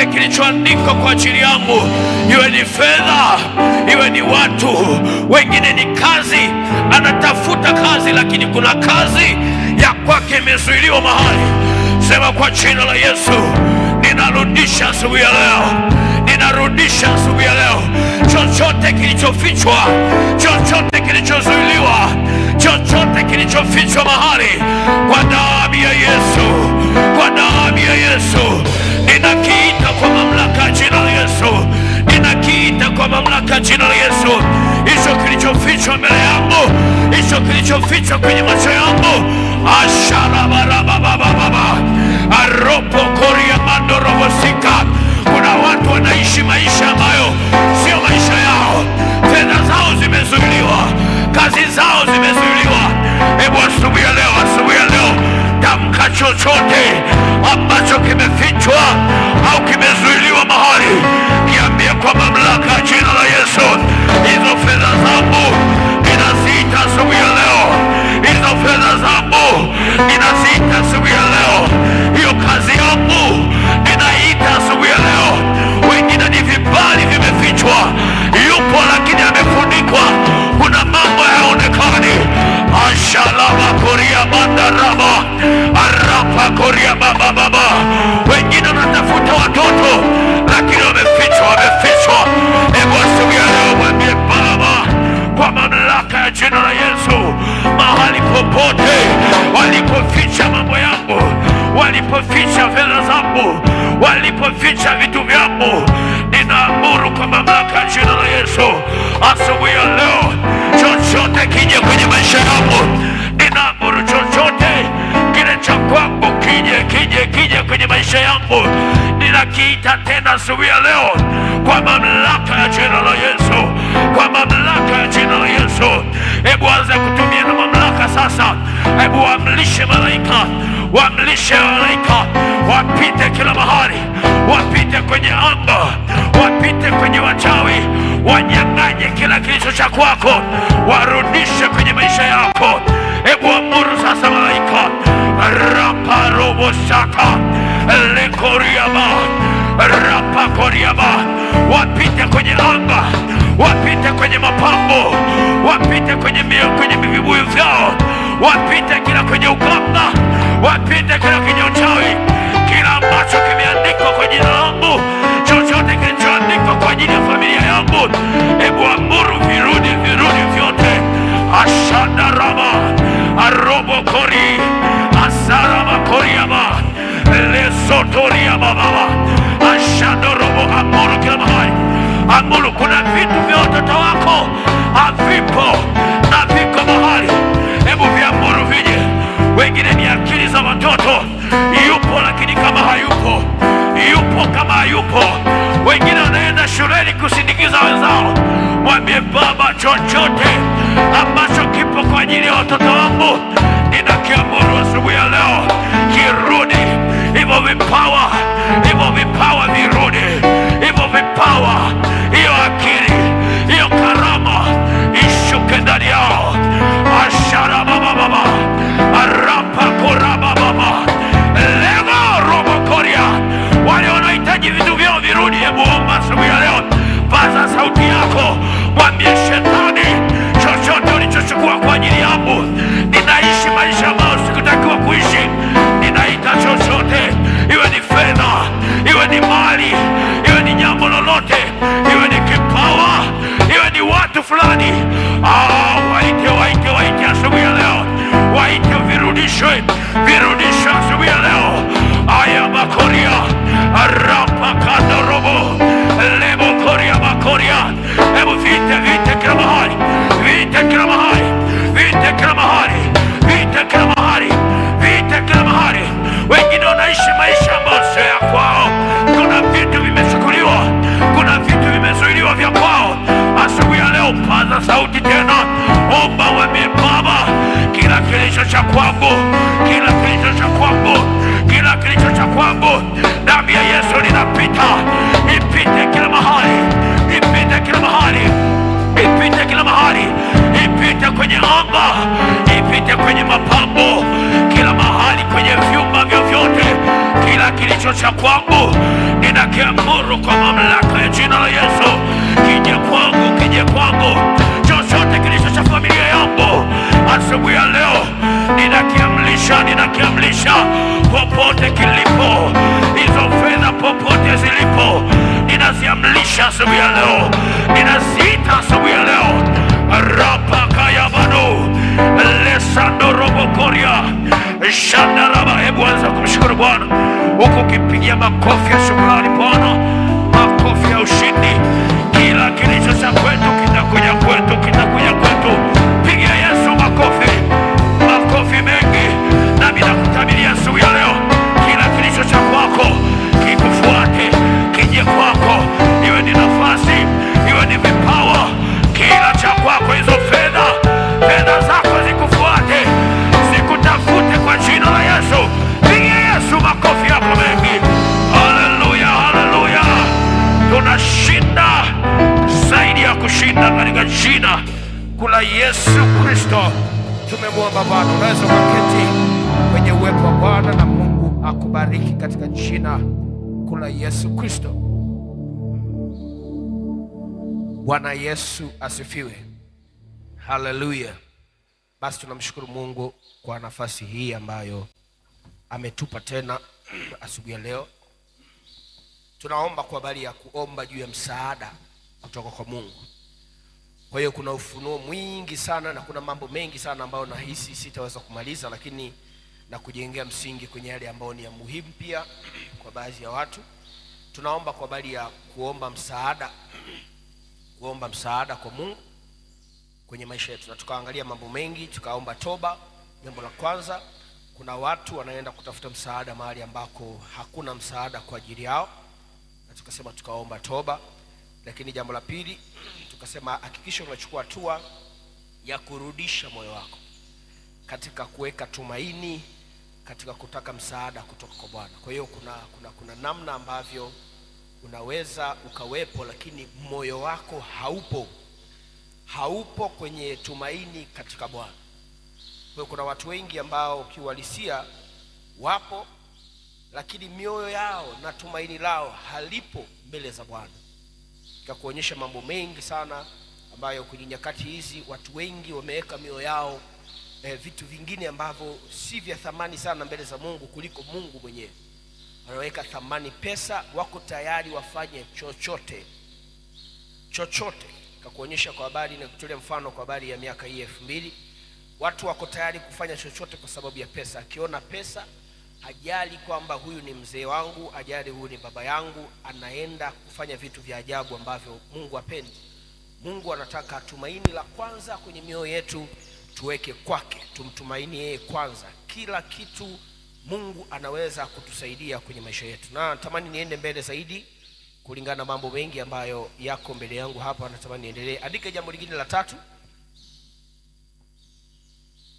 Chochote kilichoandikwa kwa ajili yangu, iwe ni fedha, iwe ni watu wengine, ni kazi. Anatafuta kazi, lakini kuna kazi ya kwake imezuiliwa mahali. Sema, kwa jina la Yesu, ninarudisha asubuhi ya leo, ninarudisha asubuhi ya leo chochote kilichofichwa, chochote kilichozuiliwa, chochote kilichofichwa mahali, kwa damu ya Yesu, kwa damu ya Yesu, ninakiita kwa mamlaka ya jina la Yesu, ninakiita kwa mamlaka ya jina la Yesu, hicho kilichofichwa mbele yangu, hicho kilichofichwa kwenye macho yangu, asharabarababababa aropo koria mandorobosika. Kuna watu wanaishi maisha ambayo sio maisha yao, fedha zao zimezuiliwa, kazi zao zimezuiliwa. Hebu asubuhi ya leo, asubuhi ya leo, tamka chochote ambacho kimefichwa au kimezuiliwa mahali, kiambie kwa mamlaka ya jina la Yesu, hizo fedha zangu ninaziita asubuhi ya leo, hizo fedha zangu ninaziita asubuhi ya leo, hiyo kazi yangu ninaita asubuhi ya leo. Wengine ni vibali vimefichwa, yupo lakini amefunikwa, kuna mambo hayaonekani. Ashalaba koria mandaraba arapa koria baba baba. Wengine wanatafuta watoto lakini wamefichwa, wamefichwa. Hebu asubuhi ya leo mwambie Baba, kwa mamlaka ya jina la Yesu, mahali popote walipoficha mambo yangu, walipoficha fedha zangu, walipoficha vitu vyangu, ninaamuru kwa mamlaka ya jina la Yesu, asubuhi ya leo, chochote kije kwenye maisha yangu, ninaamuru chochote kile cha kwangu kije, kije, kije kwenye maisha yangu, ninakiita tena asubuhi ya leo kwa mamlaka ya jina la Yesu, kwa mamlaka ya jina la Yesu. Hebu anza kutumia na mamlaka sasa. Hebu waamlishe malaika, waamlishe malaika, wapite kila mahali, wapite kwenye anga, wapite kwenye wachawi, wanyang'anye kila kilicho cha kwako, warudishe kwenye maisha yako. Hebu amuru sasa malaika raparobosaka lekoriaba rapakoriaba, wapite kwenye anga, wapite kwenye mapambo, wapite kwenye mio, kwenye vibuyu vyao, wapite kila kwenye uganga, wapite kila kwenye uchawi, kila ambacho kimeandikwa kwa jina langu, chochote kilichoandikwa kwa ajili ya familia yangu, hebu amuru virudi, virudi vyote. Ashandarama arobokori asaramakoriama lesotoriama baba ashandorobo, amuru kila mahali, amuru. Kuna vitu vya watoto wako havipo na viko mahali, hebu viamuru vije. Wengine ni akili za watoto, yupo lakini kama hayupo, yupo kama hayupo. Wengine wanaenda shuleni kusindikiza wenzao. Mwambie Baba, chochote ambacho kipo kwa ajili ya watoto wangu ninakiamuru asubuhi ya leo kirudi. Hivyo vipawa, hivyo vipawa virudi, hivyo vipawa, hiyo akili, hiyo karama ishuke ndani yao. Ashara baba baba arapa koraba baba lego robo koria. Wale wanaohitaji vitu vyao virudi, hebu omba asubuhi ya leo, paza sauti yako, mwambie shetani, chochote ulichochukua kwa ajili yangu, ninaishi maisha ambayo sikutakiwa kuishi. Ninaita chochote, iwe ni fedha, iwe ni mali, iwe ni jambo lolote, iwe ni kipawa, iwe ni watu fulani. Ah, waite, waite, waite asubuhi ya leo, waite virudishwe, virudishwe asubuhi ya leo. Aya makoria arapa kandorobo lebo koria makoria. Hebu vite, vite kila mahali, vite kila mahali, vite kila mahali, vite kila mahali, vite kila mahali. Wengine wanaishi maisha ambayo sio ya kwao. Kuna vitu vimechukuliwa, kuna vitu vimezuiliwa vya kwao. Asubuhi ya leo, paza sauti tena, omba, mwambie Baba, kila kilicho cha kwangu, kila kilicho cha kwangu, kila kilicho cha kwangu, damu ya Yesu linapita, ipite kila mahali, ipite kila mahali, ipite kila mahali, ipite kwenye anga, ipite kwenye mapambo, kila mahali, kwenye vyumba vyovyote, kila kilicho cha kwangu ninakiamuru. Ninaamuru kwa mamlaka ya jina la Yesu, kije kwangu, kije kwangu, chochote kilicho cha familia yangu asubuhi ya leo ninakiamlisha, ninakiamlisha popote kilipo, hizo fedha popote zilipo, ninaziamlisha asubuhi ya leo, ninaziita asubuhi ya leo. Rapakayabado lesandorobokoria shandaraba. Hebu anza kumshukuru Bwana huku ukipigia makofi ya shukrani Bwana, makofi ya ushindi. Kila kilicho cha kwetu kitakuja kwetu, kitakuja kwetu. Pigia Yesu makofi, makofi mengi. Nami nakutabiria asubuhi ya leo, kila kilicho cha kwako kikufuate, kije kwako, iwe ni nafasi, iwe ni vipawa, kila cha kwako, hizo fedha, fedha zako zikufuate, zikutafute kwa jina la Yesu. Pigia Yesu makofi yako mengi. Haleluya, haleluya! Tunashinda zaidi ya kushinda katika jina kula Yesu Kristo. Tumemwomba Bwana. Unaweza ukaketi kwenye uwepo wa Bwana na Mungu akubariki katika jina kula Yesu Kristo. Bwana Yesu asifiwe. Haleluya. Basi tunamshukuru Mungu kwa nafasi hii ambayo ametupa tena asubuhi ya leo. Tunaomba kwa habari ya kuomba juu ya msaada kutoka kwa Mungu. Kwa hiyo kuna ufunuo mwingi sana na kuna mambo mengi sana ambayo nahisi sitaweza kumaliza, lakini na kujengea msingi kwenye yale ambayo ni ya muhimu pia kwa baadhi ya watu. Tunaomba kwa habari ya kuomba msaada, kuomba msaada kwa Mungu kwenye maisha yetu, na tukaangalia mambo mengi, tukaomba toba. Jambo la kwanza, kuna watu wanaenda kutafuta msaada mahali ambako hakuna msaada kwa ajili yao, na tukasema tukaomba toba. Lakini jambo la pili tukasema hakikisha unachukua hatua ya kurudisha moyo wako katika kuweka tumaini katika kutaka msaada kutoka kwa Bwana. Kwa hiyo kuna namna ambavyo unaweza ukawepo, lakini moyo wako haupo, haupo kwenye tumaini katika Bwana. Kwa hiyo kuna watu wengi ambao kiuhalisia wapo, lakini mioyo yao na tumaini lao halipo mbele za Bwana. Nikakuonyesha mambo mengi sana ambayo kwenye nyakati hizi watu wengi wameweka mioyo yao vitu vingine ambavyo si vya thamani sana mbele za Mungu kuliko Mungu mwenyewe. Wanaweka thamani pesa, wako tayari wafanye chochote chochote. Nikakuonyesha kwa habari na kutolea mfano kwa habari ya miaka hii 2000, watu wako tayari kufanya chochote kwa sababu ya pesa. Akiona pesa hajali kwamba huyu ni mzee wangu, hajali huyu ni baba yangu, anaenda kufanya vitu vya ajabu ambavyo Mungu hapendi. Mungu anataka tumaini la kwanza kwenye mioyo yetu tuweke kwake, tumtumaini yeye kwanza. Kila kitu Mungu anaweza kutusaidia kwenye maisha yetu, na natamani niende mbele zaidi kulingana na mambo mengi ambayo yako mbele yangu hapa, natamani niendelee. Andika jambo lingine la tatu,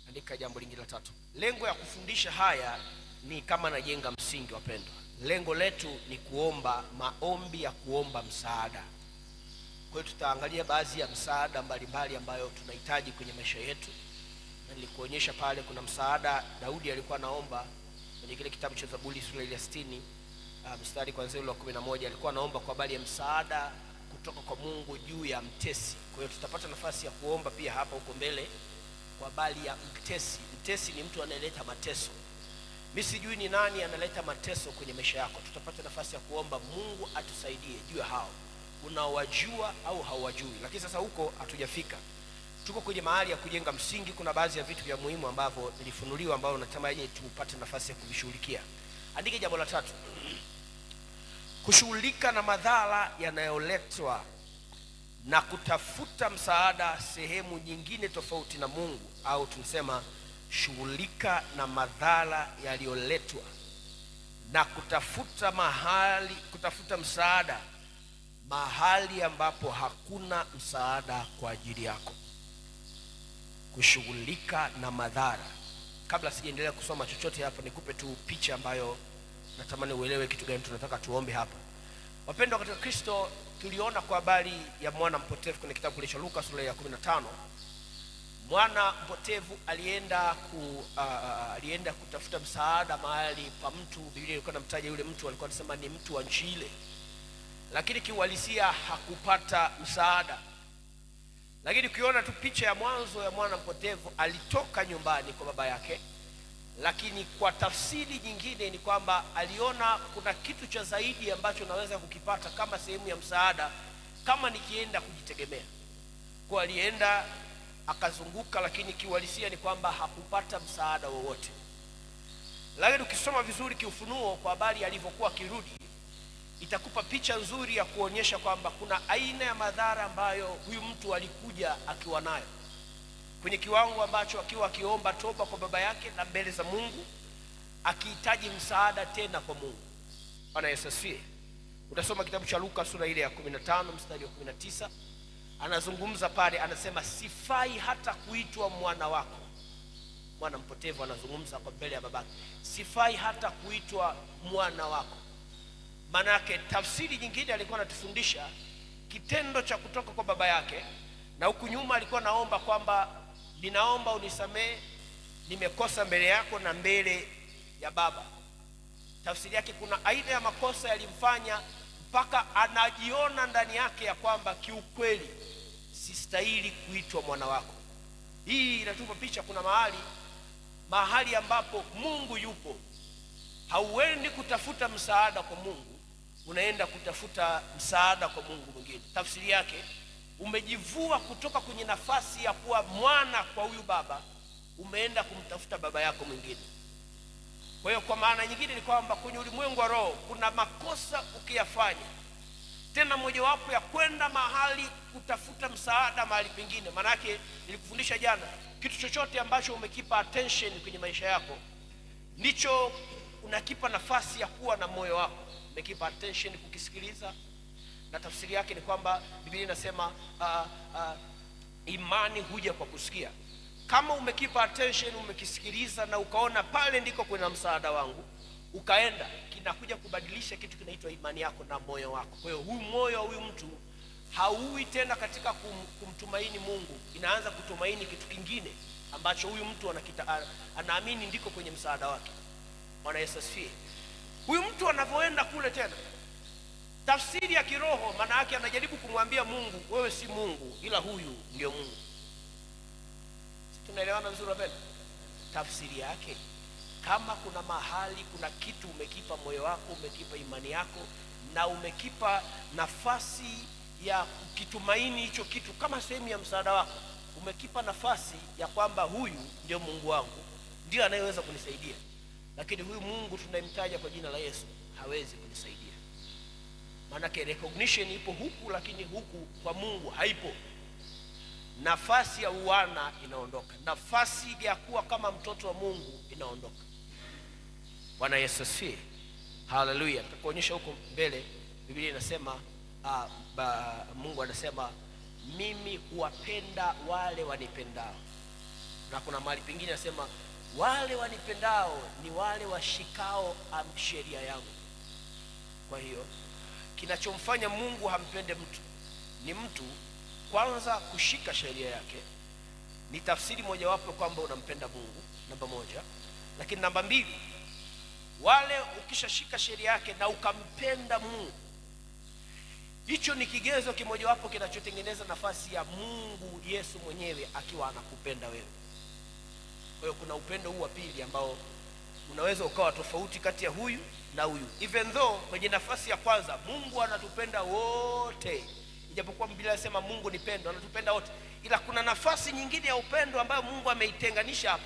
andika jambo lingine la tatu. Lengo ya kufundisha haya ni kama najenga msingi, wapendwa. Lengo letu ni kuomba maombi ya kuomba msaada. Kwa hiyo tutaangalia baadhi ya msaada mbalimbali ambayo tunahitaji kwenye maisha yetu, na nilikuonyesha pale kuna msaada Daudi alikuwa anaomba kwenye kile kitabu cha Zaburi sura ya 60 mstari kuanzia ule wa 11, alikuwa anaomba kwa habari ya msaada kutoka kwa Mungu juu ya mtesi. Kwa hiyo tutapata nafasi ya kuomba pia hapa huko mbele kwa habari ya mtesi. Mtesi ni mtu anayeleta mateso. Mimi sijui ni nani analeta mateso kwenye maisha yako. Tutapata nafasi ya kuomba Mungu atusaidie juu ya hao unaowajua au hauwajui, lakini sasa huko hatujafika. Tuko kwenye mahali ya kujenga msingi. Kuna baadhi ya vitu vya muhimu ambavyo nilifunuliwa, ambavyo natamani tupate nafasi ya kuvishughulikia. Andike jambo la tatu, kushughulika na madhara yanayoletwa na kutafuta msaada sehemu nyingine tofauti na Mungu, au tunasema shughulika na madhara yaliyoletwa na kutafuta mahali, kutafuta msaada mahali ambapo hakuna msaada kwa ajili yako. Kushughulika na madhara. Kabla sijaendelea kusoma chochote hapa, nikupe tu picha ambayo natamani uelewe kitu gani tunataka tuombe hapa. Wapendwa katika Kristo, tuliona kwa habari ya mwana mpotevu kwenye kitabu kile cha Luka sura ya 15. Mwana mpotevu alienda kutafuta msaada mahali pa mtu. Biblia ilikuwa inamtaja yule mtu, alikuwa anasema ni mtu wa nchi ile, lakini kiuhalisia hakupata msaada. Lakini ukiona tu picha ya mwanzo ya mwana mpotevu, alitoka nyumbani kwa baba yake, lakini kwa tafsiri nyingine ni kwamba aliona kuna kitu cha zaidi ambacho naweza kukipata kama sehemu ya msaada kama nikienda kujitegemea. Kwa alienda akazunguka, lakini kiuhalisia ni kwamba hakupata msaada wowote. Lakini ukisoma vizuri kiufunuo kwa habari alivyokuwa akirudi, itakupa picha nzuri ya kuonyesha kwamba kuna aina ya madhara ambayo huyu mtu alikuja akiwa nayo kwenye kiwango ambacho akiwa akiomba toba kwa baba yake na mbele za Mungu, akihitaji msaada tena kwa Mungu. Bwana Yesu asifiwe. Utasoma kitabu cha Luka sura ile ya 15 mstari wa 19, anazungumza pale, anasema sifai hata kuitwa mwana wako. Mwana mpotevu anazungumza kwa mbele ya babake, sifai hata kuitwa mwana wako. Maana yake tafsiri nyingine alikuwa anatufundisha kitendo cha kutoka kwa baba yake, na huku nyuma alikuwa naomba kwamba ninaomba unisamee, nimekosa mbele yako na mbele ya baba. Tafsiri yake kuna aina ya makosa yalimfanya mpaka anajiona ndani yake ya kwamba kiukweli sistahili kuitwa mwana wako. Hii inatupa picha, kuna mahali ambapo Mungu yupo, hauendi kutafuta msaada kwa Mungu, unaenda kutafuta msaada kwa Mungu mwingine. Tafsiri yake umejivua kutoka kwenye nafasi ya kuwa mwana kwa huyu baba, umeenda kumtafuta baba yako mwingine. Kwa hiyo kwa maana nyingine ni kwamba kwenye ulimwengu wa roho kuna makosa ukiyafanya, tena mojawapo ya kwenda mahali kutafuta msaada mahali pengine. Maana yake nilikufundisha jana, kitu chochote ambacho umekipa attention kwenye maisha yako ndicho unakipa nafasi ya kuwa na moyo wako. Umekipa attention kukisikiliza, na tafsiri yake ni kwamba Biblia inasema imani huja kwa kusikia. Kama umekipa attention, umekisikiliza na ukaona pale ndiko kuna msaada wangu, ukaenda, kinakuja kubadilisha kitu kinaitwa imani yako na moyo wako. Kwa hiyo huyu moyo wa huyu mtu hauwi tena katika kumtumaini Mungu, inaanza kutumaini kitu kingine ambacho huyu mtu anaamini ndiko kwenye msaada wake. Bwana Yesu asifiwe. Huyu mtu anavyoenda kule tena, tafsiri ya kiroho maana yake anajaribu kumwambia Mungu, wewe si Mungu, ila huyu ndio Mungu. Tunaelewana vizuri wapendwa? Tafsiri yake, kama kuna mahali kuna kitu umekipa moyo wako, umekipa imani yako na umekipa nafasi ya kukitumaini hicho kitu kama sehemu ya msaada wako, umekipa nafasi ya kwamba huyu ndio Mungu wangu, ndio anayeweza kunisaidia, lakini huyu Mungu tunayemtaja kwa jina la Yesu hawezi kunisaidia. Maanake recognition ipo huku, lakini huku kwa Mungu haipo. Nafasi ya uwana inaondoka, nafasi ya kuwa kama mtoto wa Mungu inaondoka. Bwana Yesu asifiwe, haleluya. Nitakuonyesha huko mbele, Biblia inasema Mungu anasema mimi huwapenda wale wanipendao, na kuna mahali pengine anasema wale wanipendao ni wale washikao sheria yangu. Kwa hiyo kinachomfanya Mungu hampende mtu ni mtu kwanza kushika sheria yake. Ni tafsiri mojawapo kwamba unampenda Mungu, namba moja. Lakini namba mbili, wale ukishashika sheria yake na ukampenda Mungu, hicho ni kigezo kimojawapo kinachotengeneza nafasi ya Mungu Yesu mwenyewe akiwa anakupenda wewe. Kwa hiyo kuna upendo huu wa pili ambao unaweza ukawa tofauti kati ya huyu na huyu, even though kwenye nafasi ya kwanza Mungu anatupenda wote, ijapokuwa Biblia inasema Mungu ni pendo, anatupenda wote, ila kuna nafasi nyingine ya upendo ambayo Mungu ameitenganisha hapa,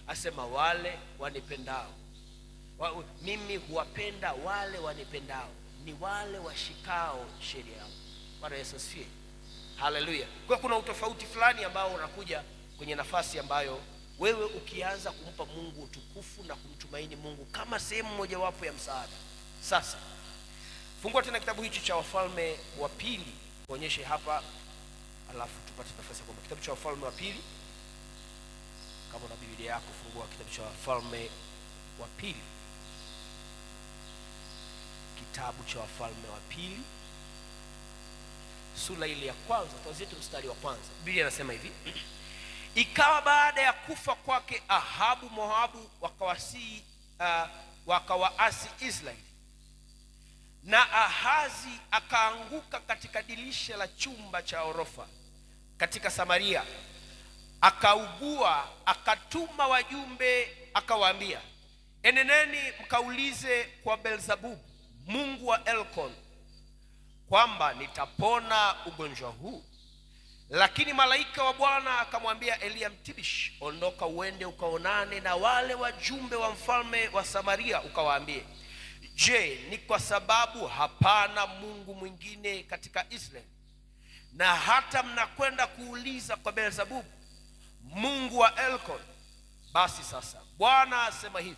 asema wale wanipendao mimi huwapenda wale wanipendao, ni wale washikao sheria yangu. Bwana Yesu asifiwe, haleluya. Kwa kuna utofauti fulani ambao unakuja kwenye nafasi ambayo wewe ukianza kumpa Mungu utukufu na kumtumaini Mungu kama sehemu mojawapo ya msaada. Sasa fungua tena kitabu hichi cha Wafalme wa Pili, kuonyeshe hapa, alafu tupate nafasi ya kuomba. Kitabu cha Wafalme wa Pili, kama una Biblia yako fungua kitabu cha Wafalme wa Pili, kitabu cha Wafalme wa Pili sura ile ya kwanza, tuanzie tu mstari wa kwanza. Biblia inasema hivi: ikawa baada ya kufa kwake Ahabu, Moabu wakawaasi Israeli. Na Ahazi akaanguka katika dirisha la chumba cha orofa katika Samaria, akaugua. Akatuma wajumbe akawaambia, eneneni mkaulize kwa Beelzebub mungu wa Elkon kwamba nitapona ugonjwa huu. Lakini malaika wa Bwana akamwambia Eliya Mtibishi, ondoka uende ukaonane na wale wajumbe wa mfalme wa Samaria, ukawaambie, je, ni kwa sababu hapana Mungu mwingine katika Israeli, na hata mnakwenda kuuliza kwa Beelzebub mungu wa Elkon? Basi sasa Bwana asema hivi,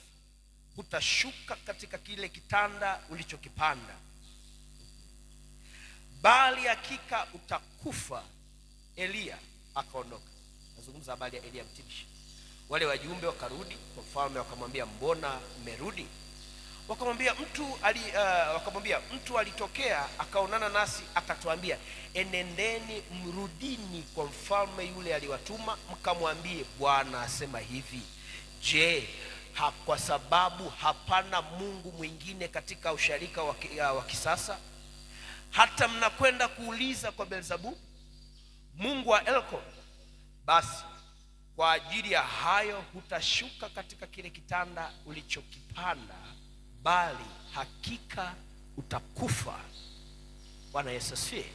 hutashuka katika kile kitanda ulichokipanda, bali hakika utakufa. Eliya akaondoka. Nazungumza habari ya Eliya Mtibishi. Wale wajumbe wakarudi kwa mfalme, wakamwambia, mbona mmerudi? Wakamwambia mtu alitokea akaonana nasi akatuambia, enendeni mrudini kwa mfalme yule aliwatuma, mkamwambie, Bwana asema hivi, je, kwa sababu hapana Mungu mwingine katika usharika wa kisasa, hata mnakwenda kuuliza kwa Beelzebub mungu wa Elkon? Basi kwa ajili ya hayo hutashuka katika kile kitanda ulichokipanda, bali hakika utakufa. Bwana Yesu asifiwe.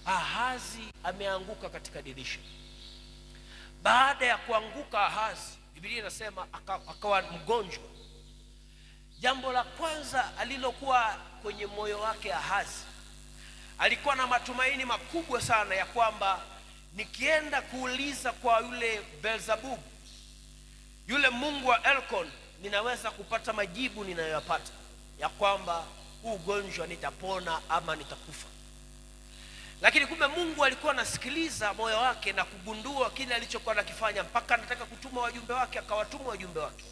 Ahazi ameanguka katika dirisha. Baada ya kuanguka Ahazi, Biblia inasema akawa mgonjwa. Jambo la kwanza alilokuwa kwenye moyo wake Ahazi, alikuwa na matumaini makubwa sana ya kwamba nikienda kuuliza kwa yule Beelzebub, yule mungu wa Elkon, ninaweza kupata majibu ninayoyapata ya kwamba huu ugonjwa nitapona ama nitakufa. Lakini kumbe Mungu alikuwa anasikiliza moyo wake na kugundua kile alichokuwa anakifanya, mpaka anataka kutuma wajumbe wake, akawatuma wajumbe wake.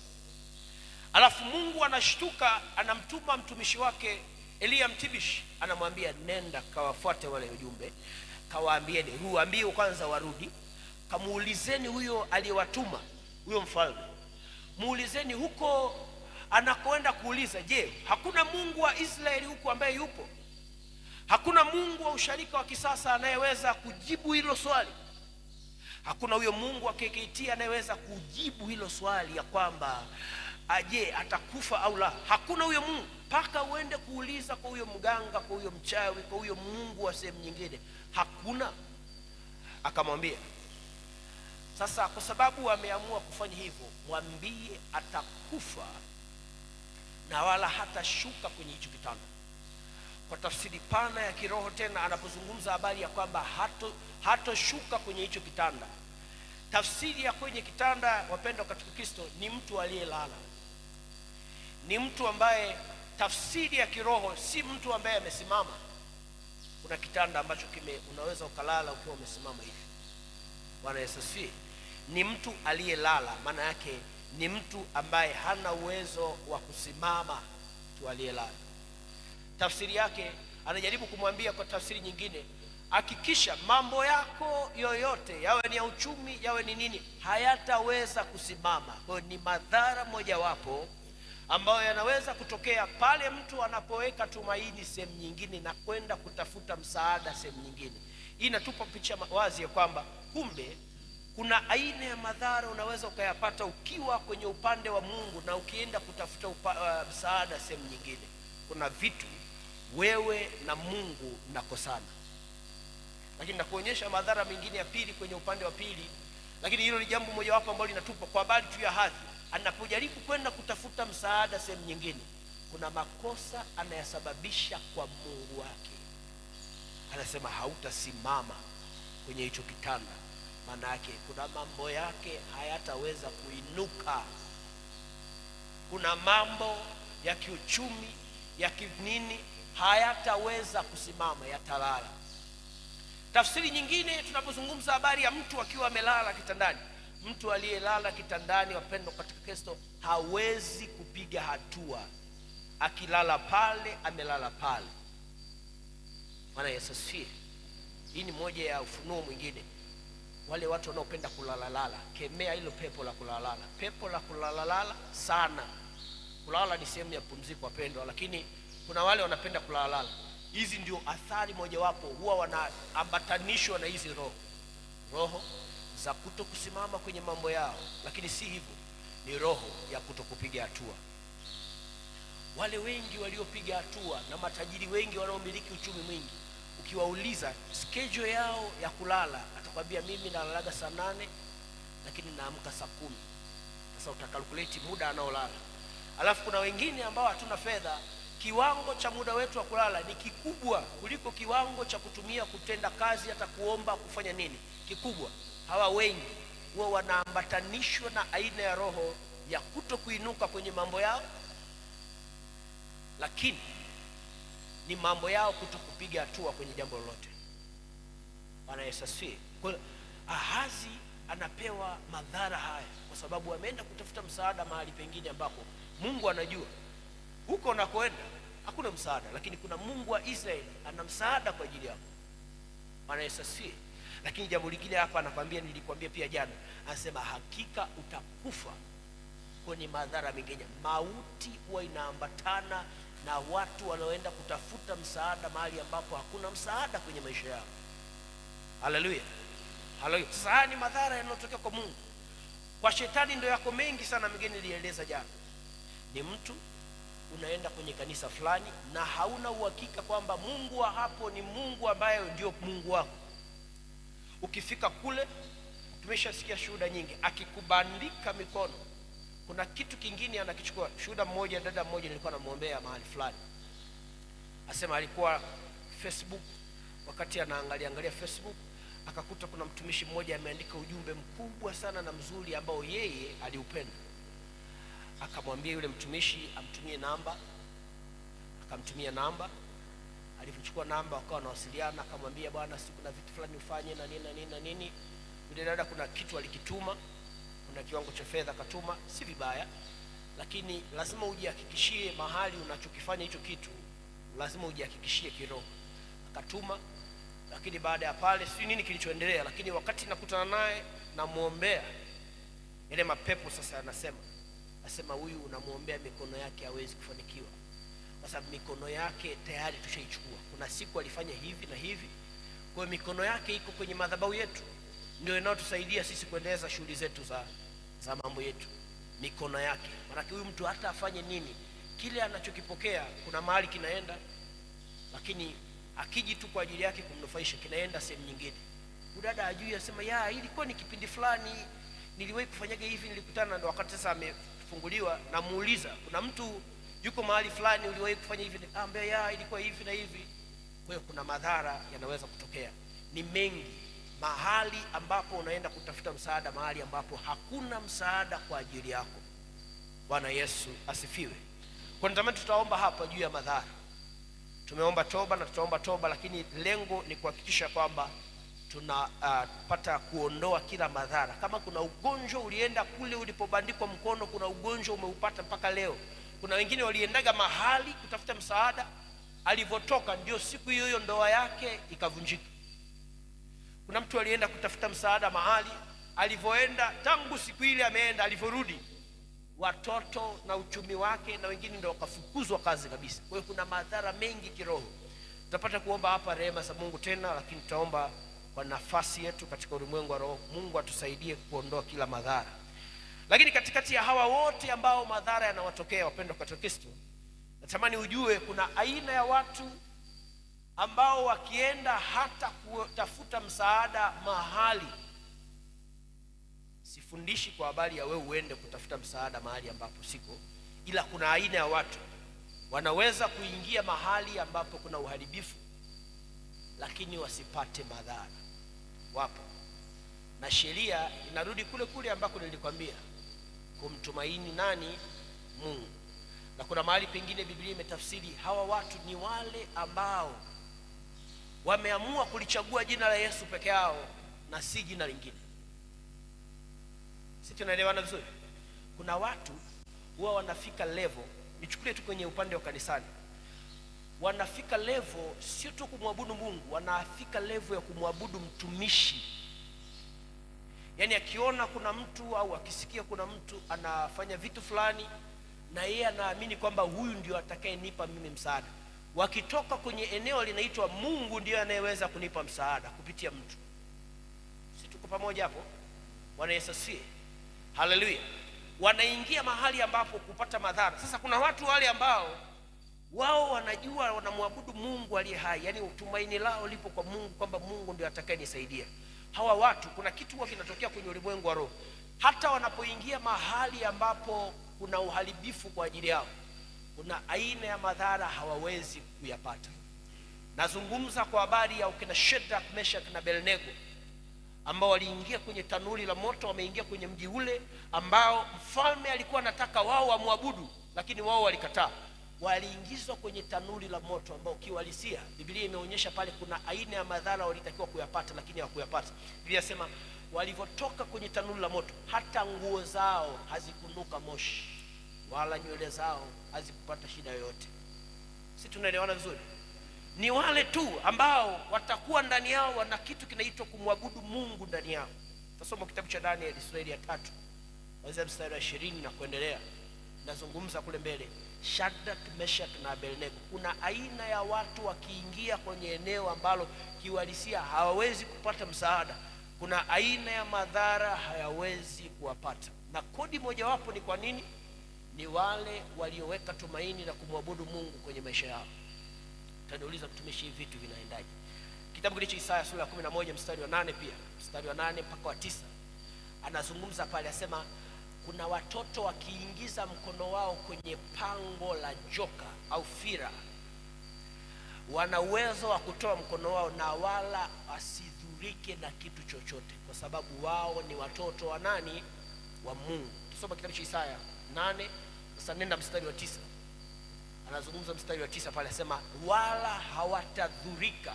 Alafu Mungu anashtuka, anamtuma mtumishi wake Eliya Mtibishi, anamwambia nenda kawafuate wale wajumbe, kawaambieni, waambie kwanza warudi, kamuulizeni huyo aliyewatuma, huyo mfalme, muulizeni huko anakoenda kuuliza, je, hakuna Mungu wa Israeli huko ambaye yupo? Hakuna Mungu wa usharika wa kisasa anayeweza kujibu hilo swali? Hakuna huyo Mungu wa KKT anayeweza kujibu hilo swali ya kwamba aje atakufa au la? Hakuna huyo Mungu, mpaka uende kuuliza kwa huyo mganga, kwa huyo mchawi, kwa huyo Mungu wa sehemu nyingine. Hakuna. Akamwambia, sasa kwa sababu ameamua kufanya hivyo, mwambie atakufa na wala hatashuka kwenye hicho kitanda. Kwa tafsiri pana ya kiroho tena, anapozungumza habari ya kwamba hatoshuka kwenye hicho kitanda, tafsiri ya kwenye kitanda, wapendwa katika Kristo, ni mtu aliyelala, ni mtu ambaye, tafsiri ya kiroho si mtu ambaye amesimama. Kuna kitanda ambacho unaweza ukalala ukiwa umesimama hivi. Bwana Yesu asifiwe. Ni mtu aliyelala, maana yake ni mtu ambaye hana uwezo wa kusimama, mtu aliyelala. Tafsiri yake anajaribu kumwambia kwa tafsiri nyingine, hakikisha mambo yako yoyote, yawe ni ya uchumi, yawe ni nini, hayataweza kusimama. Kwa hiyo ni madhara mojawapo ambayo yanaweza kutokea pale mtu anapoweka tumaini sehemu nyingine na kwenda kutafuta msaada sehemu nyingine. Hii inatupa picha wazi ya kwamba kumbe kuna aina ya madhara unaweza ukayapata ukiwa kwenye upande wa Mungu na ukienda kutafuta msaada sehemu nyingine. Kuna vitu wewe na Mungu mnakosana. Lakini nakuonyesha madhara mengine ya pili kwenye upande wa pili, lakini hilo ni jambo mojawapo ambalo linatupa kwa habari tu ya hadhi. Anapojaribu kwenda kutafuta msaada sehemu nyingine, kuna makosa anayasababisha kwa Mungu wake. Anasema hautasimama kwenye hicho kitanda, maana yake kuna mambo yake hayataweza kuinuka. Kuna mambo ya kiuchumi, ya kinini hayataweza kusimama, yatalala. Tafsiri nyingine, tunapozungumza habari ya mtu akiwa amelala kitandani, mtu aliyelala kitandani, wapendwa katika Kristo, hawezi kupiga hatua. Akilala pale, amelala pale. Bwana Yesu asifiwe. Hii ni moja ya ufunuo mwingine. Wale watu wanaopenda kulalalala, kemea hilo pepo la kulalalala. Pepo la kulalalala sana. Kulala ni sehemu ya pumziko, wapendwa, lakini Kuna wale wanapenda kulalala. Hizi ndio athari mojawapo, huwa wanaambatanishwa na hizi roho, roho za kuto kusimama kwenye mambo yao. Lakini si hivyo, ni roho ya kuto kupiga hatua. Wale wengi waliopiga hatua na matajiri wengi wanaomiliki uchumi mwingi, ukiwauliza schedule yao ya kulala, atakwambia mimi nalalaga saa 8 lakini naamka saa 10. Sasa utakalkulate muda anaolala. Alafu kuna wengine ambao hatuna fedha, kiwango cha muda wetu wa kulala ni kikubwa kuliko kiwango cha kutumia kutenda kazi, hata kuomba, kufanya nini, kikubwa. Hawa wengi huwa wanaambatanishwa na aina ya roho ya kuto kuinuka kwenye mambo yao, lakini ni mambo yao kuto kupiga hatua kwenye jambo lolote. Bwana Yesu asifiwe. Kwa hiyo Ahazi anapewa madhara haya kwa sababu ameenda kutafuta msaada mahali pengine ambako Mungu anajua huko unakoenda hakuna msaada, lakini kuna Mungu wa Israeli ana msaada kwa ajili yako. Bwana Yesu asifiwe. Lakini jambo lingine hapa anakwambia, nilikwambia pia jana, anasema hakika utakufa kwenye madhara mengine. Mauti huwa inaambatana na watu wanaoenda kutafuta msaada mahali ambapo hakuna msaada kwenye maisha yao. Haleluya, haleluya. Sasa haya ni madhara yanayotokea kwa Mungu. Kwa shetani ndio yako mengi sana, mengine nilieleza jana. Ni mtu unaenda kwenye kanisa fulani na hauna uhakika kwamba Mungu wa hapo ni Mungu ambaye ndio Mungu wako. Ukifika kule, tumeshasikia shuhuda nyingi, akikubandika mikono kuna kitu kingine anakichukua. Shuhuda mmoja, dada mmoja, nilikuwa namwombea mahali fulani, asema alikuwa Facebook, wakati anaangalia angalia Facebook akakuta kuna mtumishi mmoja ameandika ujumbe mkubwa sana na mzuri ambao yeye aliupenda. Akamwambia yule mtumishi amtumie namba, akamtumia namba. Alivyochukua namba wakawa wanawasiliana, akamwambia bwana, si kuna vitu fulani ufanye na nini na nini na nini. Yule dada kuna kitu alikituma, kuna kiwango cha fedha akatuma, si vibaya, lakini lazima ujihakikishie mahali unachokifanya hicho kitu, lazima ujihakikishie kiroho. Akatuma, lakini baada ya pale sijui nini kilichoendelea, lakini wakati nakutana naye namwombea, yale mapepo sasa yanasema, asema huyu unamwombea mikono yake hawezi kufanikiwa, kwa sababu mikono yake tayari tushaichukua. Kuna siku alifanya hivi na hivi, kwa hiyo mikono yake iko kwenye madhabahu yetu, ndio inayotusaidia sisi kuendeleza shughuli zetu za mambo yetu, mikono yake. Maanake huyu mtu hata afanye nini, kile anachokipokea kuna mahali kinaenda, lakini akiji tu kwa ajili yake kumnufaisha, kinaenda sehemu nyingine. Udada ajui, asema ya ilikuwa ni kipindi fulani niliwahi kufanyaga hivi, nilikutana. Ndo wakati sasa amefunguliwa, namuuliza kuna mtu yuko mahali fulani uliwahi kufanya hivi? Ambia ya ilikuwa hivi na hivi. Kwa hiyo kuna madhara yanaweza kutokea, ni mengi mahali ambapo unaenda kutafuta msaada, mahali ambapo hakuna msaada kwa ajili yako. Bwana Yesu asifiwe. Kwa natamani tutaomba hapa juu ya madhara. Tumeomba toba na tutaomba toba, lakini lengo ni kuhakikisha kwamba tunapata kuondoa kila madhara. Kama kuna ugonjwa ulienda kule ulipobandikwa mkono, kuna ugonjwa umeupata mpaka leo. Kuna wengine waliendaga mahali kutafuta msaada, alivyotoka ndio siku hiyo hiyo ndoa yake ikavunjika. Kuna mtu alienda kutafuta msaada mahali, alivyoenda, tangu siku ile ameenda, alivyorudi watoto na uchumi wake na wengine ndio wakafukuzwa kazi kabisa. Kwa hiyo kuna madhara mengi kiroho. Tutapata kuomba hapa rehema za Mungu tena, lakini tutaomba kwa nafasi yetu katika ulimwengu wa roho. Mungu atusaidie kuondoa kila madhara. Lakini katikati ya hawa wote ambao madhara yanawatokea, wapendwa katika Kristo, natamani ujue kuna aina ya watu ambao wakienda hata kutafuta msaada mahali. Sifundishi kwa habari ya wewe uende kutafuta msaada mahali ambapo siko, ila kuna aina ya watu wanaweza kuingia mahali ambapo kuna uharibifu, lakini wasipate madhara. Wapo, na sheria inarudi kule kule ambako nilikwambia kumtumaini nani? Mungu. Na kuna mahali pengine Biblia imetafsiri hawa watu ni wale ambao wameamua kulichagua jina la Yesu peke yao na si jina lingine. Sisi tunaelewana vizuri? Kuna watu huwa wanafika level, nichukulie tu kwenye upande wa kanisani, wanafika level sio tu kumwabudu Mungu, wanafika level ya kumwabudu mtumishi. Yaani akiona kuna mtu au akisikia kuna mtu anafanya vitu fulani na yeye anaamini kwamba huyu ndio atakayenipa mimi msaada. Wakitoka kwenye eneo linaitwa Mungu ndiyo anayeweza kunipa msaada kupitia mtu. Si tuko pamoja hapo? Bwana Yesu asifiwe. Haleluya. Wanaingia mahali ambapo kupata madhara. Sasa kuna watu wale ambao wao wanajua wanamwabudu Mungu aliye hai, yaani tumaini lao lipo kwa Mungu, kwamba Mungu ndio atakayenisaidia. Hawa watu, kuna kitu huwa kinatokea kwenye ulimwengu wa roho, hata wanapoingia mahali ambapo kuna uharibifu kwa ajili yao, kuna aina ya madhara hawawezi kuyapata. Nazungumza kwa habari ya ukina Shadrach, Meshach na Abednego ambao waliingia kwenye tanuri la moto, wameingia kwenye mji ule ambao mfalme alikuwa anataka wao wamwabudu, lakini wao walikataa. Waliingizwa kwenye tanuri la moto ambao kiuhalisia Biblia imeonyesha pale kuna aina ya madhara walitakiwa kuyapata, lakini hawakuyapata. Biblia inasema walivyotoka kwenye tanuri la moto, hata nguo zao hazikunuka moshi wala nywele zao hazikupata shida yoyote. Si tunaelewana vizuri? Ni wale tu ambao watakuwa ndani yao wana kitu kinaitwa kumwabudu Mungu ndani yao. Tasoma kitabu cha Danieli sura ya 3 kuanzia mstari wa 20 na kuendelea. Nazungumza kule mbele Shadrach, Meshach na Abednego. Kuna aina ya watu wakiingia kwenye eneo ambalo kiuhalisia hawawezi kupata msaada, kuna aina ya madhara hayawezi kuwapata. Na kodi mojawapo ni kwa nini? Ni wale walioweka tumaini na kumwabudu Mungu kwenye maisha yao. Utaniuliza, mtumishi, hivi vitu vinaendaje? Kitabu kile cha Isaya sura ya 11 mstari wa 8, pia mstari wa 8 mpaka wa 9, anazungumza pale, asema kuna watoto wakiingiza mkono wao kwenye pango la joka au fira, wana uwezo wa kutoa mkono wao na wala wasidhurike na kitu chochote, kwa sababu wao ni watoto wa nani? Wa Mungu. Tusoma kitabu cha Isaya 8, sasa nenda mstari wa 9. Anazungumza mstari wa 9 pale, asema wala hawatadhurika.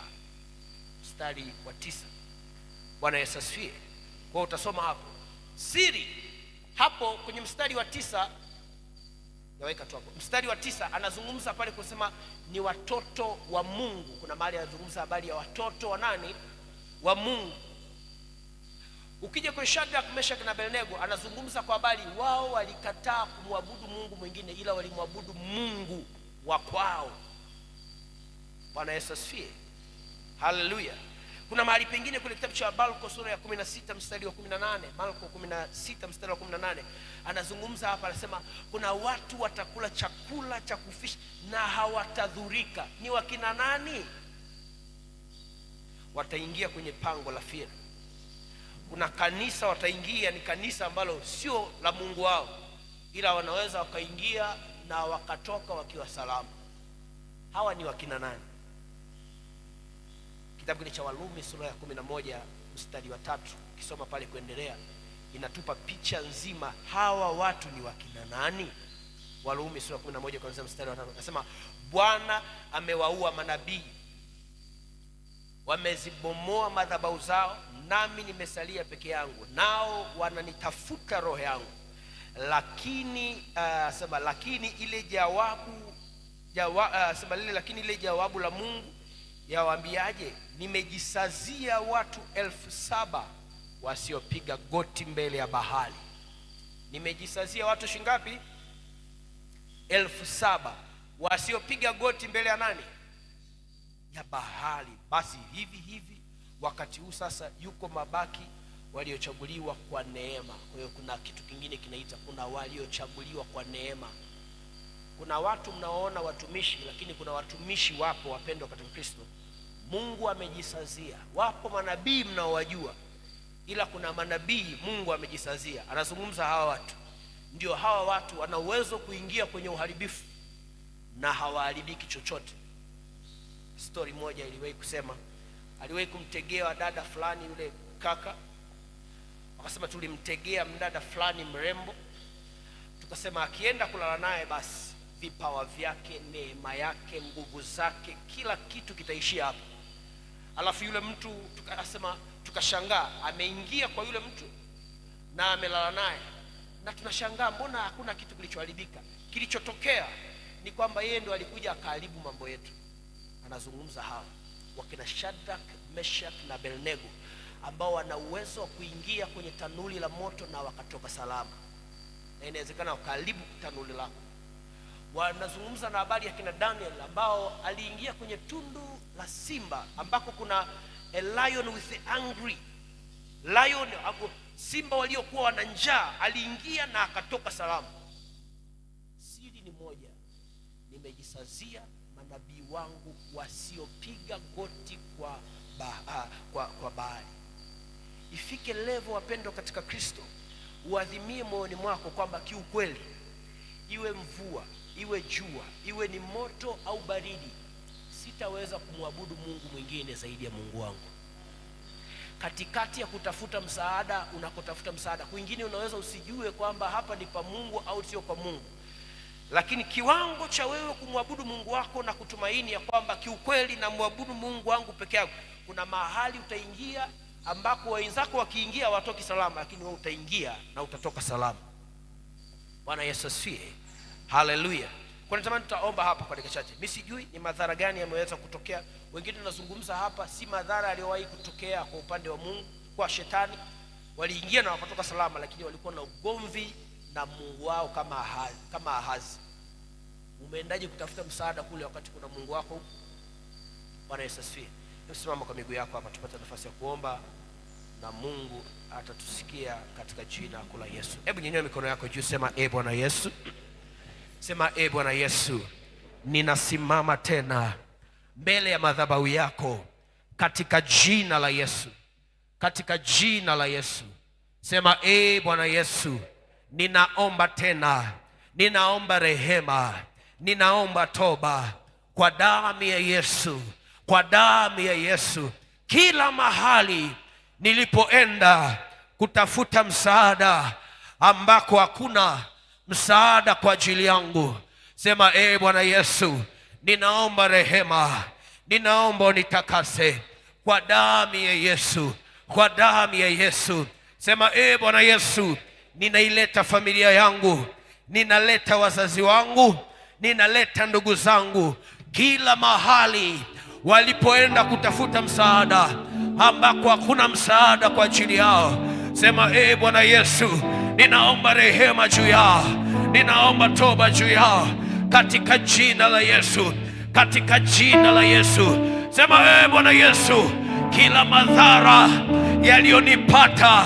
Mstari wa 9. Bwana Yesu asifiwe. Kwa utasoma hapo siri hapo kwenye mstari wa 9, naweka tu hapo mstari wa 9, anazungumza pale kusema ni watoto wa Mungu. Kuna mahali anazungumza habari ya watoto wa nani? Wa Mungu. Ukija kwa Shadrach, Meshach na Abednego, anazungumza kwa habari wao walikataa kumwabudu Mungu mwingine, ila walimwabudu Mungu wa kwao. Bwana Yesu asifiwe. Haleluya. Kuna mahali pengine kule kitabu cha Marko sura ya 16 mstari wa 18, Marko 16 mstari wa 18, anazungumza hapa, anasema kuna watu watakula chakula cha kufisha na hawatadhurika. Ni wakina nani? Wataingia kwenye pango la fira. Kuna kanisa wataingia, ni kanisa ambalo sio la Mungu wao, ila wanaweza wakaingia na wakatoka wakiwa salama. Hawa ni wakina nani? Kitabu kile cha Warumi sura ya 11 mstari wa 3, ukisoma pale kuendelea, inatupa picha nzima hawa watu ni wakina nani. Warumi sura ya 11 kuanzia mstari wa 3, anasema Bwana amewaua manabii, wamezibomoa madhabahu zao, nami nimesalia peke yangu, nao wananitafuta roho yangu. Lakini sema lakini ile jawabu sema lile lakini ile jawabu la Mungu yawaambiaje? Nimejisazia watu 7,000 wasiopiga goti mbele ya bahari. Nimejisazia watu shingapi? 7,000 wasiopiga goti mbele ya nani? Ya bahari. Basi hivi hivi wakati huu sasa yuko mabaki waliochaguliwa kwa neema. Kwa hiyo kuna kitu kingine kinaita, kuna waliochaguliwa kwa neema. Kuna watu mnaoona watumishi, lakini kuna watumishi wapo wapendwa katika Kristo, Mungu amejisazia. Wapo manabii mnaowajua, ila kuna manabii Mungu amejisazia. Anazungumza hawa watu, ndio hawa watu wana uwezo kuingia kwenye uharibifu na hawaharibiki chochote. Story moja iliwahi kusema, aliwahi kumtegea dada fulani yule kaka, akasema tulimtegea mdada fulani mrembo, tukasema akienda kulala naye basi vipawa vyake, neema yake, nguvu zake, kila kitu kitaishia hapo. Alafu yule mtu tukasema, tukashangaa ameingia kwa yule mtu na amelala naye, na tunashangaa mbona hakuna kitu kilichoharibika. Kilichotokea ni kwamba yeye ndo alikuja akaharibu mambo yetu. Anazungumza hawa wakina Shadrach, Meshach na Abednego ambao wana uwezo wa kuingia kwenye tanuri la moto na wakatoka salama, na inawezekana wakaharibu tanuri lako. Wanazungumza na habari ya kina Daniel ambao aliingia kwenye tundu la simba ambako kuna a lion with the angry lion, simba waliokuwa wana njaa, aliingia na akatoka salama. Siri ni moja, nimejisazia manabii wangu wasiopiga goti kwa Baali. Ifike level, wapendwa katika Kristo, uadhimie moyoni mwako kwamba kiukweli, iwe mvua, iwe jua, iwe ni moto au baridi, sitaweza kumwabudu Mungu mwingine zaidi ya Mungu wangu. Katikati ya kutafuta msaada, unakotafuta msaada kwingine, unaweza usijue kwamba hapa ni pa Mungu au sio kwa Mungu, lakini kiwango cha wewe kumwabudu Mungu wako na kutumaini ya kwamba kiukweli namwabudu Mungu wangu peke yangu, kuna mahali utaingia ambako wenzako wakiingia watoki salama, lakini wewe utaingia na utatoka salama. Bwana Yesu asifiwe, haleluya. Kwa natamani tutaomba hapa kwa dakika chache. Mimi sijui ni madhara gani yameweza kutokea. Wengine tunazungumza hapa si madhara yaliyowahi kutokea kwa upande wa Mungu, kwa shetani. Waliingia na wakatoka salama, lakini walikuwa na ugomvi na Mungu wao kama Ahazi. Umeendaje kutafuta msaada kule wakati kuna Mungu wako huko? Bwana Yesu asifiwe. Simama kwa miguu yako hapa tupate nafasi ya kuomba na Mungu atatusikia katika jina kuu la Yesu. Hebu nyanyua mikono yako juu, sema e Bwana Yesu. Sema e Bwana Yesu, ninasimama tena mbele ya madhabahu yako katika jina la Yesu, katika jina la Yesu. Sema e Bwana Yesu, ninaomba tena, ninaomba rehema, ninaomba toba kwa damu ya Yesu, kwa damu ya Yesu. Kila mahali nilipoenda kutafuta msaada ambako hakuna msaada kwa ajili yangu, sema e Bwana Yesu, ninaomba rehema, ninaomba unitakase kwa damu ya Yesu, kwa damu ya Yesu. Sema e Bwana Yesu, ninaileta familia yangu, ninaleta wazazi wangu, ninaleta ndugu zangu, kila mahali walipoenda kutafuta msaada ambako hakuna msaada kwa ajili yao. Sema e Bwana Yesu, ninaomba rehema juu yao, ninaomba toba juu yao katika jina la Yesu, katika jina la Yesu. Sema e Bwana Yesu, kila madhara yaliyonipata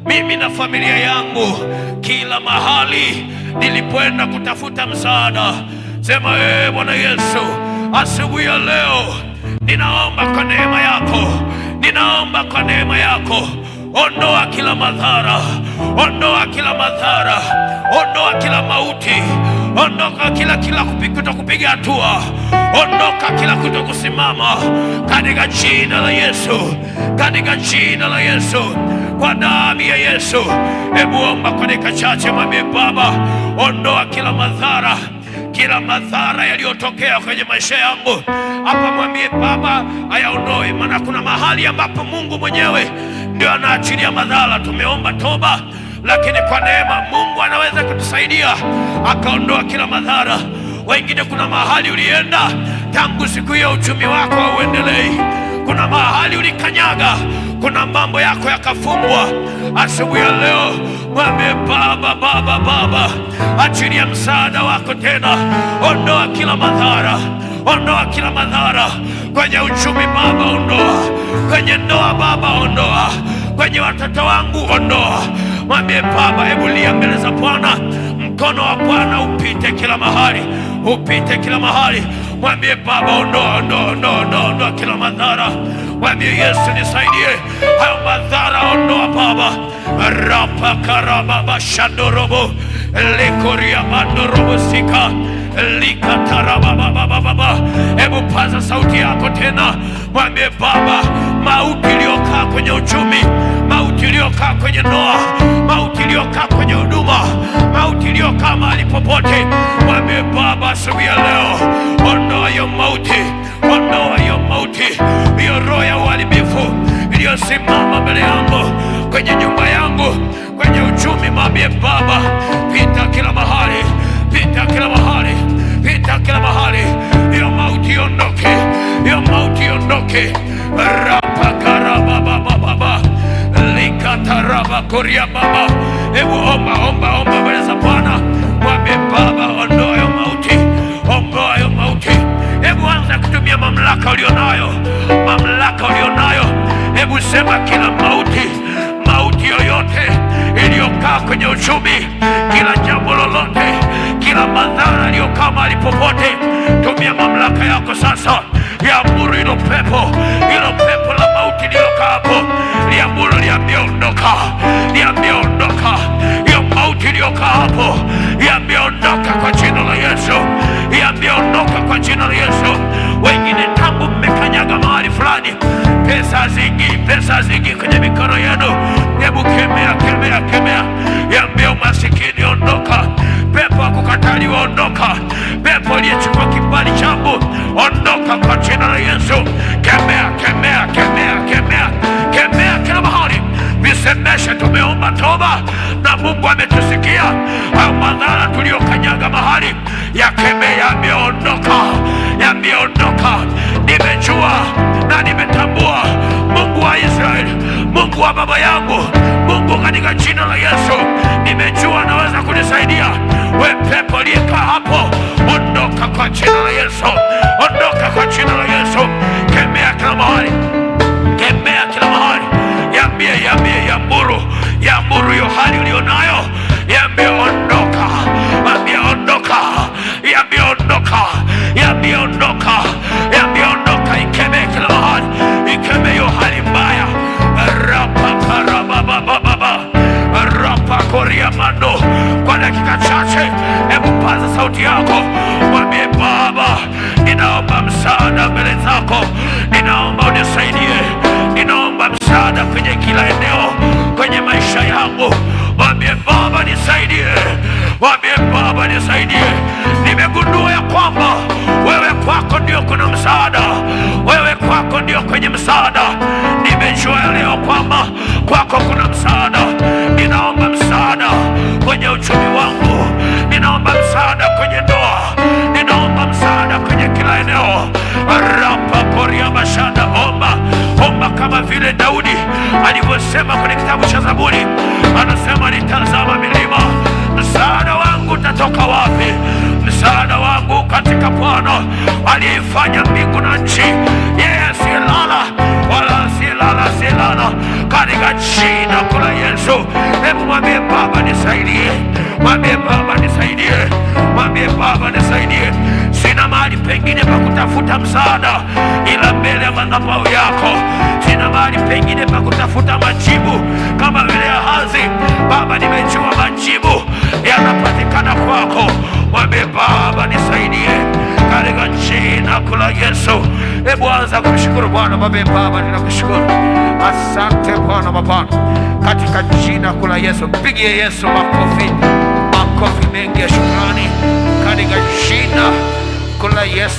mimi na familia yangu, kila mahali nilipoenda kutafuta msaada, sema e Bwana Yesu, asubuhi ya leo ninaomba kwa neema yako, ninaomba kwa neema yako, ondoa kila madhara, ondoa kila madhara, ondoa kila mauti, ondoka kila kutokupiga hatua, ondoka kila kutokusimama, katika jina la Yesu, katika jina la Yesu, kwa damu ya Yesu. Hebu omba kwa dakika chache, mwambie Baba, ondoa kila madhara, kila madhara yaliyotokea kwenye maisha yangu hapa, mwambie Baba ayaondoe, maana kuna mahali ambapo Mungu mwenyewe ndio anaachilia madhara. Tumeomba toba, lakini kwa neema Mungu anaweza kutusaidia akaondoa kila madhara. Wengine kuna mahali ulienda tangu siku hiyo uchumi wako hauendelei. Kuna mahali ulikanyaga, kuna mambo yako yakafungwa. Asubuhi ya leo mwambie Baba, Baba, Baba, achilia msaada wako tena, ondoa kila madhara, ondoa kila madhara kwenye uchumi Baba, ondoa kwenye ndoa Baba, ondoa kwenye watoto wangu, ondoa. Mwambie Baba, hebu lia mbele za Bwana, mkono wa Bwana upite kila mahali, upite kila mahali. Mwambie Baba, ondoa, ondoa, ondoa, ondoa, ondoa kila madhara. Mwambie Yesu, nisaidie hayo madhara, ondoa Baba. Rapa karababa shandorobo lekoria mandorobo sika likatarababababa. Hebu paza sauti yako tena, mwambie Baba, mauti iliyokaa kwenye uchumi, mauti iliyokaa kwenye ndoa, mauti iliyokaa kwenye huduma, mauti iliyokaa mahali popote, mwambie Baba, asubuhi ya leo, ondoa hiyo mauti, ondoa hiyo mauti, hiyo roho ya uharibifu iliyosimama mbele yangu, kwenye nyumba yangu, kwenye uchumi. Mwambie Baba, pita kila mahali, pita kila mahali, pita kila mahali, hiyo mauti iondoke, hiyo mauti iondoke. Rapakarababababa likataraba koria baba. Hebu omba, omba, omba mbele za Bwana, mwambie Baba, ondoa hiyo mauti. mamlaka ulionayo, mamlaka ulionayo. Hebu sema kila mauti, mauti yoyote iliyokaa kwenye uchumi, kila jambo lolote, kila madhara yaliyokaa mahali popote, tumia mamlaka yako sasa, liamuru hilo pepo, hilo pepo la mauti lililokaa hapo, liamuru, liambie ondoka, liambie ondoka, hiyo mauti iliyokaa hapo, liambie ondoka kwa jina la Yesu, liambie ondoka kwa jina la Yesu. Wengine tangu mmekanyaga mahali fulani, pesa zingi, pesa zingi kwenye mikono yenu, hebu kemea, kemea, kemea, liambie umasikini ondoka, pepo wa kukataliwa ondoka, pepo aliyechukua kibali changu ondoka kwa jina la Yesu. Kemea, kemea, kemea, kemea, kemea kila mahali, visemeshe, tumeomba toba na Mungu ametusikia. Hayo madhara tuliyokanyaga mahali yakemee, yameondoka, yameondoka. Nimejua na nimetambua Mungu wa Israeli, Mungu wa baba yangu, Mungu katika jina la Yesu, nimejua anaweza kunisaidia. We pepo aliyekaa hapo, ondoka kwa jina la Yesu, ondoka kwa jina la Yesu. Kemea kila mahali, kemea kila mahali, yambie, yambie, yamuru, yamuru hiyo hali ulionayo, yambie ondoka, yambie ondoka, yambie ondoka, yambie ondoka, yambie ondoka, ikemee kila mahali, ikemee hiyo hali mbaya. Rapaparababababa rapakoriamando. Kwa dakika chache, hebu paza sauti yako, mwambie Baba, ninaomba msaada mbele zako, ninaomba unisaidie, ninaomba msaada kwenye kila eneo kwenye maisha yangu. Mwambie Baba nisaidie, mwambie Baba nisaidie. Nimegundua ya kwamba wewe kwako ndio kuna msaada, wewe kwako ndio kwenye msaada. Nimejua leo kwamba kwako kuna msaada. Ninaomba msaada kwenye uchumi wangu, ninaomba msaada kwenye ndoa, ninaomba msaada kwenye kila eneo. Rapa poria mashanda, omba omba, kama vile Daudi alivyosema kwenye kitabu cha Zaburi, anasema nitazama milima, msaada wangu utatoka wapi? Msaada wangu katika Bwana aliyeifanya mbingu na nchi, yeye asiyelala wala asiyelala, asiyelala, katika jina kuu la Yesu. Hebu mwambie Baba nisaidie, mwambie Baba nisaidie, mwambie Baba nisaidie. Sina mahali pengine pa kutafuta msaada ila mbele ya madhabahu yako. Sina mahali pengine pa kutafuta majibu kama vile Ahazi. Baba, nimejua majibu yanapatikana kwako. Mwambie Baba nisaidie katika jina kuu la Yesu. Hebu anza kumshukuru Bwana. Mwambie Baba ninakushukuru, asante Bwana mabwana, katika jina kuu la Yesu. Mpigie Yesu makofi, makofi mengi ya shukrani katika jina kuu la Yesu.